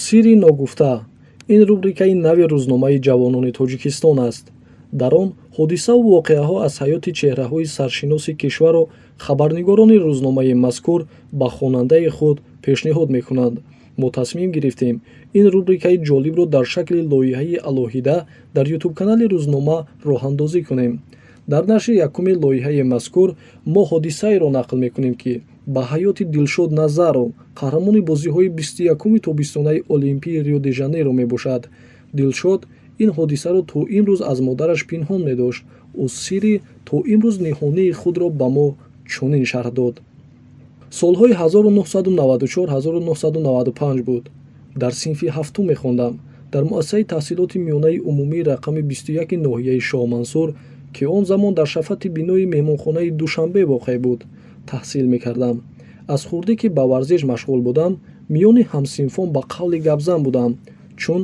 Сирри ногуфта — ин рубрикаи нави рӯзномаи «Ҷавонони Тоҷикистон» аст. Дар он ҳодисаву воқеаҳо аз ҳаёти чеҳраҳои саршиноси кишварро хабарнигорони рӯзномаи мазкур ба хонандаи худ пешниҳод мекунанд. Мо тасмим гирифтем, ин рубрикаи ҷолибро дар шакли лоиҳаи алоҳида дар ютуб-канали рӯзнома роҳандозӣ кунем. Дар нашри якуми лоиҳаи мазкур мо ҳодисаеро нақл мекунем, ки ба ҳаёти Дилшод Назаров, қаҳрамони бозиҳои 21-уми тобистонаи Олимпии Рио-де-Жанейро мебошад. Дилшод ин ҳодисаро то имрӯз аз модараш пинҳон медошт. Ӯ сирри то имрӯз ниҳонии худро ба мо чунин шарҳ дод: «Солҳои 1994-1995 буд. Дар синфи ҳафтум мехондам. Дар муассисаи таҳсилоти миёнаи умумии рақами 21 ноҳияи Шоҳмансур, ки он замон дар шафати бинои меҳмонхонаи Душанбе воқеъ буд, таҳсил мекардам. Аз хурдӣ ки ба варзиш машғул будам, миёни ҳамсинфон ба қавли гапзан будам. Чун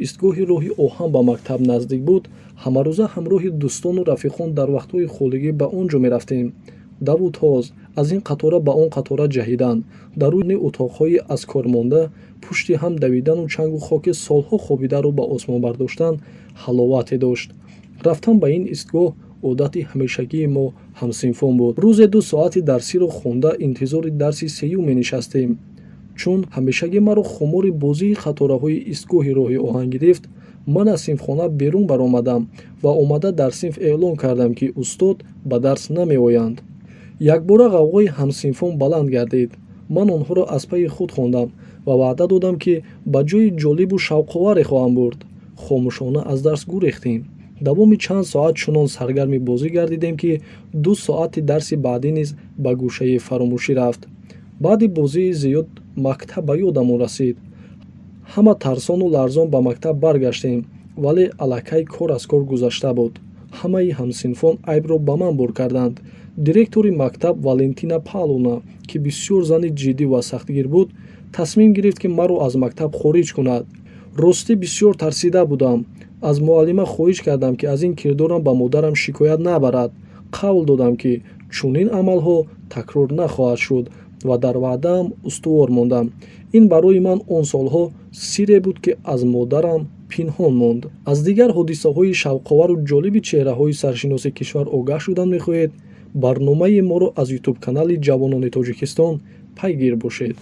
истгоҳи роҳи оҳан ба мактаб наздик буд, ҳамарӯза ҳамроҳи дӯстону рафиқон дар вақтҳои холигӣ ба он ҷо мерафтем. Даву тоз, аз ин қатора ба он қатора ҷаҳидан, даруни утоқҳои аз кор монда пушти ҳам давидану чангу хоки солҳо хобидаро ба осмон бардоштан ҳаловате дошт. Рафтан ба ин истгоҳ одати ҳамешагии мо ҳамсинфон буд. Рӯзе 2 соати дарсиро хонда, интизори дарси сеюм менишастем. Чун ҳамешагӣ маро хумори бозии қатораҳои истгоҳи роҳи оҳан гирифт, ман аз синфхона берун баромадам ва омада дар синф эълон кардам, ки устод ба дарс намеоянд. Якбора ғавғои ҳамсинфон баланд гардид. Ман онҳоро аз пайи худ хондам ва ваъда додам, ки ба ҷои ҷолибу шавқоваре хоҳам бурд. Хомӯшона аз дарс гурехтем. Давоми чанд соат чунон саргарми бозӣ гардидем, ки 2 соати дарси баъдӣ низ ба гӯшаи фаромӯшӣ рафт. Баъди бозии зиёд мактаб ба ёдамон расид. Ҳама тарсону ларзон ба мактаб баргаштем, вале аллакай кор аз кор гузашта буд. Ҳамаи ҳамсинфон айбро ба ман бор карданд. Директори мактаб Валентина Павловна, ки бисёр зани ҷиддӣ ва сахтгир буд, тасмим гирифт, ки маро аз мактаб хориҷ кунад. Ростӣ, бисёр тарсида будам. Аз муаллима хоҳиш кардам, ки аз ин кирдорам ба модарам шикоят набарад. Қавл додам, ки чунин амалҳо такрор нахоҳад шуд, ва дар ваъдаам устувор мондам. Ин барои ман он солҳо сирре буд, ки аз модарам пинҳон монд». Аз дигар ҳодисаҳои шавқовару ҷолиби чеҳраҳои саршиноси кишвар огаҳ шудан мехоҳед? Барномаи моро аз ютуб-канали «Ҷавонони Тоҷикистон» пайгир бошед.